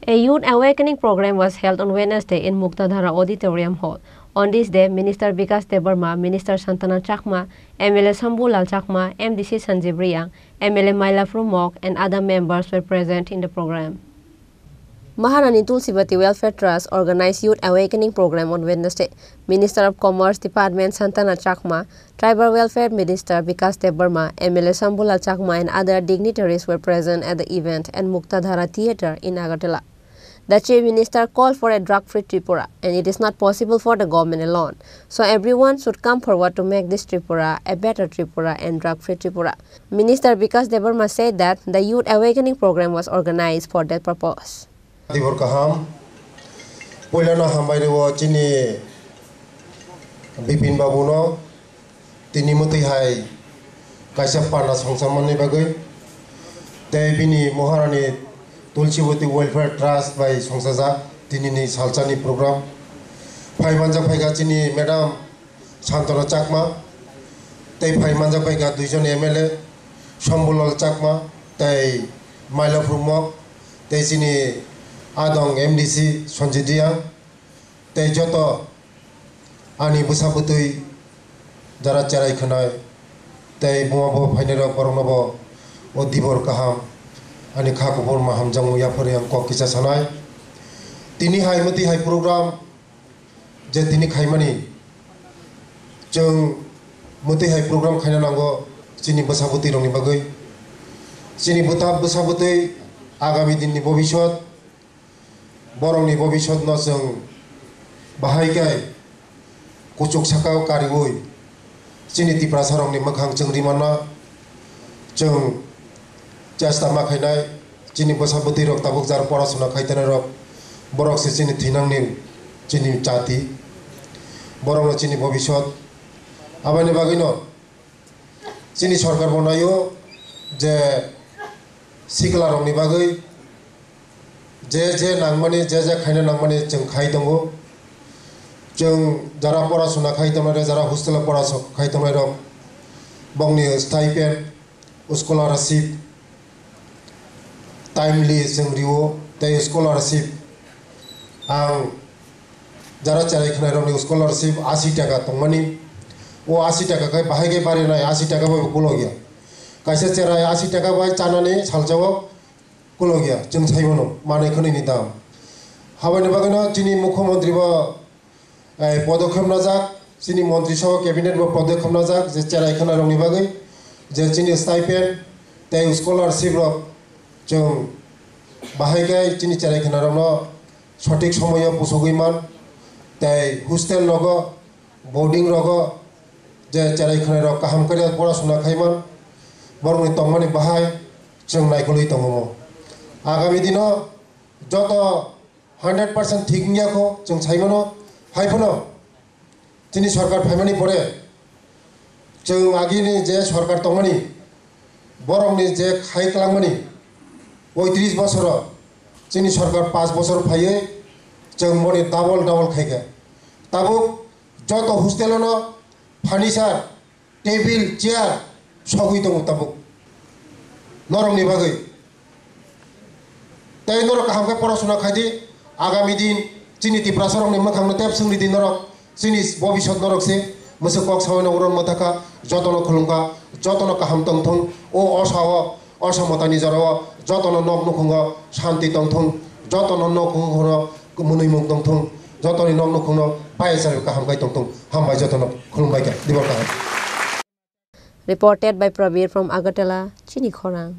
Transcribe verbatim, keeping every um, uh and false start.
A youth awakening program was held on Wednesday in Muktadhara Auditorium Hall. On this day, Minister Bikas Debbarma, Minister Santana Chakma, M L A Shambhu Lal Chakma, M D C Sanjeev Reang, M L A Mailaphurum Mok, and other members were present in the program. Maharani Tulsibati Welfare Trust organized Youth Awakening Program on Wednesday. Minister of Commerce Department Santana Chakma, Tribal Welfare Minister Bikas Debbarma, M L A Shambhu Lal Chakma and other dignitaries were present at the event at Muktadhara Theatre in Agartala. The Chief Minister called for a drug-free Tripura, and it is not possible for the government alone. So everyone should come forward to make this Tripura a better Tripura and drug-free Tripura. Minister Bikas Debbarma said that the Youth Awakening Program was organized for that purpose. Dibor kaham. Puilano hambai rwo chini Bipin Babu no. Tini mwtwi hai kaisa panda songcha manni bagwi tei bini Maharani Tulsibati Welfare Trust bai songchajak tinini salsani program. Phai manjak phaikha chini Madam Santana Chakma tei phai manjak phaikha duijon M L A, Shambhulal Chakma tei Mailaphurum Mok tei chini adong M D C Sanjeev Reang. Tei joto ani bwsa bwtwi jara cherai khwnai tei buma bo phainairok borokno bo o dibor kaham ani kha kubun ma hamjakmung yaphari ang kok kisa sanai. Tini hai mwtwi hai program je tini khaimani chwng mwtwi hai program khaina nango chini bwsa bwtwi rokni bagwi. Chini bwta bwsa bwtwi agami dinni bobisot Borokni bobisotno chwng bahai khe kuchuk sakao kariui chini Tiprasarokni mwkhang chwng rimano chwng chesta ma khainai. Chini bwsa bwtwirok tabuk jar porasona khai tanairok, borok se chini thwinangni chini jati, borokno chini bobisot. Aboni bagwino Chini sorkar bo naio je sikla rokni bagwi je je nangmani, je je khaina nangmani chwng khai tongo. Chwng jara porasona khai tongnai rok, jara hostel o porasona khai tongnai rok, bongni stipend, scholarship, timely chwng rio tei scholarship ang jara cherai khwnairokni scholarship asi taka tongmani. O asi taka khe bahai khe barinai, asi taka bai bo kolokya. Kaisa cherai asi taka bai chanani salsao kolokya, chwng sai mano manwi khwnwini dam. Habaini bagwino chini mukhyamantri bo eh, podokkhep najak, chini montri saho cabinet bo podokkhep najak je cherai khwnarokni bagwi je chini stipend tei scholarship rok chwng bahai khe chini cherai khwnarokno sothik somoyo pusugwi man tei hostel rogo, boarding rogo je cherai khwnairok kaham khe porasona khai man, borokni tongmani bahai chwng naikolwi tongo. Agami dino joto hundred percent thik wngya kho, chwng sai mano. Hai phano chini sorkar phaimani pore chwng agini je sorkar tongmani, borokni je khai kwlangmani, poitris bosoro chini sorkar panch bosor phaiwi chwng boni double double khaikha. Tabuk joto hostel-o no furniture, table, chair sogwi tongo tabuk norokni bagwi. Tei norok kaham khe porasona khai di, agami din chini Tiprasarokni mwkhangno tep swngri di norok, chini bobisot norok se mwswk kok saui no uron mwthakha, jotono khulumkha, jotono kaham tongthung, o osa o, osa mwtaini jorao jotono nok nukhungo shanti tongthung, jotono nok nukhungo mwnwi mung tongthung, jotoni nok nukhungno payasari kaham khai tongthung. Hambai jotono, khulumbai kha, dibor kaham. Reported by Prabir from Agartala, Chini Khorang.